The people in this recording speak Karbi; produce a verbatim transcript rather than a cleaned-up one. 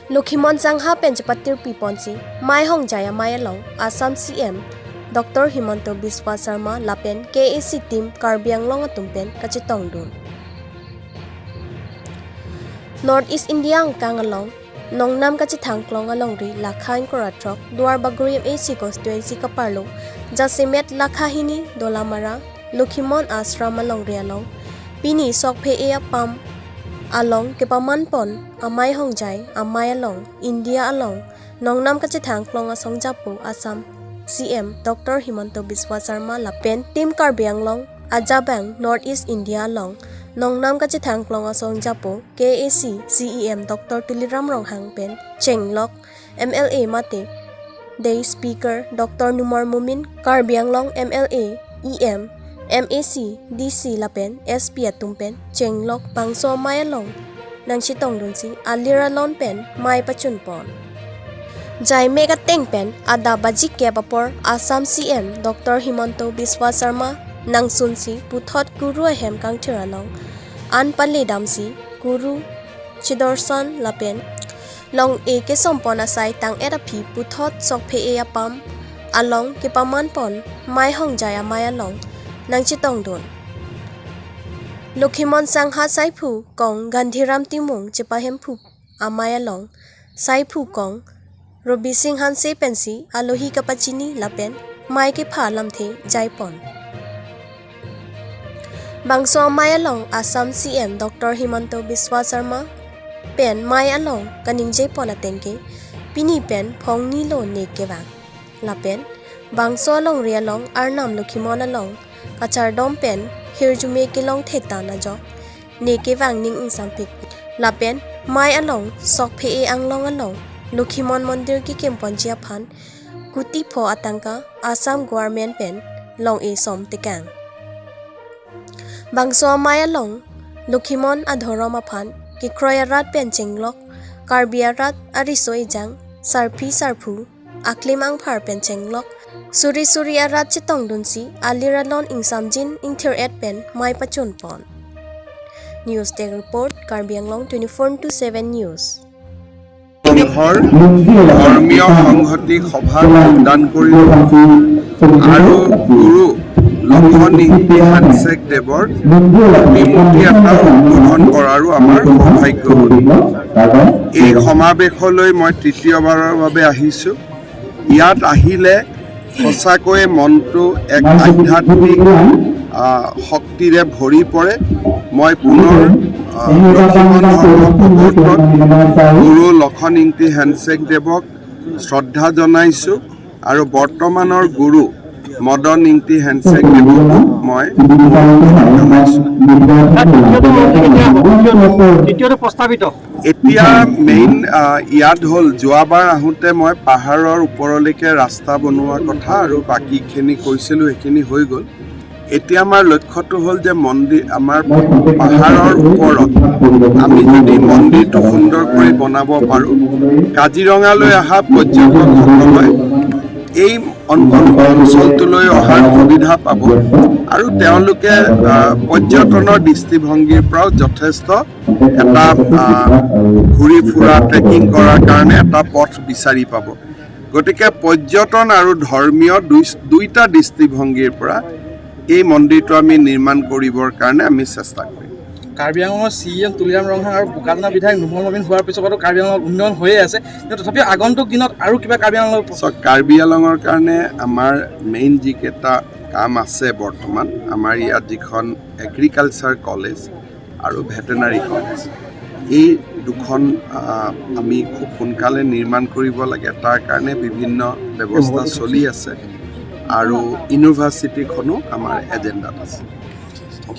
Lokhimon Sangha pen chepatirpi ponsi Maihongjai amei along Assam C M Doctor Himanta Biswa Sarma lapen K A C team Karbi Anglong atum pen kachetongdun. North East India angkang along Nongnam Kachethang Klong alongri lakha ingkoi ra throk Duar Bagori M A C constituency kaparlo jasemet lakha hini Dolamara Lokhimon Ashram alongri along pini sokphe-e apam along kepaman pon a Maihongjai amei along India along Nongnam Kachethang Klong asong japo Assam C M Doctor Himanta Biswa Sarma lapen team Karbi Anglong ajabang North East India along Nongnam Kachethang Klong asong japo K A C C E M Doctor Tuliram Ronghang pen chenglok M L A mate Day Speaker Doctor Numal Momin, Karbi Anglong M L A, E M, M A C, D C lapen S P atum pen chenglok bangso amei along nangchetongdunsi alir alon pen mei pachun pon. Jaimek ateng pen adap baji kep apor Assam C M Doctor Himanta Biswa Sarma nangsunsi puthot Kuru ahem kangthir along an pale damsi Kuru chedorson lapen long-e kesompon asai tang-et aphi puthot sokphe-e apam along kepaman pon Maihongjai amei along nangchetongdun. Lokhimon Sangha Saiphu Kong Gandhiram Timung chepahemphu amei along Saiphu Kong Robising Hanse pensi alohi kapachini lapen mei kepha lamthe jaipon. Bangso amei along Assam C M Doctor Himanta Biswa Sarma pen mei along kaningjepon atengke pini pen phongni lo ne kevang. Lapen bangso alongri along Arnam Lokhimon along kachardom pen hirjume kelong thetan ajok ne kevang ning ingsampik. Lapen mei along sokphe-e anglong along Lokhimon Mondir kekimponji aphan kuti pho atangka Assam Government pen long-e som tekang. Bangso amei along Lokhimon adhorom aphan kekroi arat pen chenglok, Karbi arat ariso ejang, sarpi sarpo, aklim angphar pen chenglok, suri suri arat chetongdunsi alir alon ingsamjin ingthir-et pen mei pachun pon. News Desk Report, Karbi Anglong twenty-four into seven News. সংঘৰ ধৰ্মীয় সংহতি সভাত যোগদান কৰিব আৰু গুৰু লক্ষণ ইংতি হেনচেক দেৱৰ প্ৰতিমূৰ্তি এটা উদ্বোধন কৰাৰো আমাৰ সৌভাগ্য হ'ল। এই সমাৱেশলৈ মই তৃতীয়বাৰৰ বাবে আহিছোঁ। ইয়াত আহিলে সঁচাকৈয়ে মনটো এক আধ্যাত্মিক, আহ, শক্তিৰে ভৰি পৰে। মই পুনৰ, আহ, লক্ষীমন ধৰ্ম প্ৰৱৰ্তক গুৰু লক্ষণ ইংতি হেনচেক দেৱক শ্ৰদ্ধা জনাইছোঁ আৰু বৰ্তমানৰ গুৰু মদন ইংতি হেনচেক দেৱকো মই জনাইছোঁ। তৃতীয়টো, তৃতীয়টো প্ৰস্তাৱিত। এতিয়া মেইন, আহ, ইয়াত হ'ল, যোৱাবাৰ আহোঁতে মই পাহাৰৰ ওপৰলৈকে ৰাস্তা বনোৱা কথা আৰু বাকীখিনি কৈছিলোঁ, সেইখিনি হৈ গ'ল। এতিয়া আমাৰ লক্ষ্যটো হ'ল যে মন্দিৰ, আমাৰ পাহাৰৰ ওপৰত আমি যদি মন্দিৰটো সুন্দৰকৈ বনাব পাৰোঁ, কাজিৰঙালৈ অহা পৰ্যটকসকলে এই অন-, অন-, অঞ্চলটোলৈ অহাৰ সুবিধা পাব আৰু তেওঁলোকে, আহ, পৰ্যটনৰ দৃষ্টিভংগীৰ পৰাও যথেষ্ট এটা, আহ, ঘূৰি ফুৰা, ট্ৰেকিং কৰাৰ কাৰণে এটা পথ বিচাৰি পাব। গতিকে পৰ্যটন আৰু ধৰ্মীয় দুই, দুইটা দৃষ্টিভংগীৰ পৰা এই মন্দিৰটো আমি নিৰ্মাণ কৰিবৰ কাৰণে আমি চেষ্টা কৰিম। কাৰ্বি আংলঙৰ চি ই এম তুলিৰাম ৰংহাং আৰু বোকাজানৰ বিধায়ক নুমল মমিন হোৱাৰ পিছতো কাৰ্বি আংলঙত উন্নয়ন হৈয়ে আছে, কিন্তু তথাপিও আগন্তুক দিনত আৰু কিবা কাৰ্বি আংলঙৰ চাওক, কাৰ্বি আংলঙৰ কাৰণে আমাৰ মেইন যিকেইটা কাম আছে বৰ্তমান, আমাৰ ইয়াত যিখন এগ্ৰিকালচাৰ কলেজ আৰু ভেটেনাৰী কলেজ, এই দুখন, আহ, আমি খুব সোনকালে নিৰ্মাণ কৰিব লাগে। তাৰ কাৰণে বিভিন্ন ব্যৱস্থা চলি আছে আৰু ইউনিভাৰ্চিটিখনো আমাৰ এজেণ্ডাত আছে। হ'ব?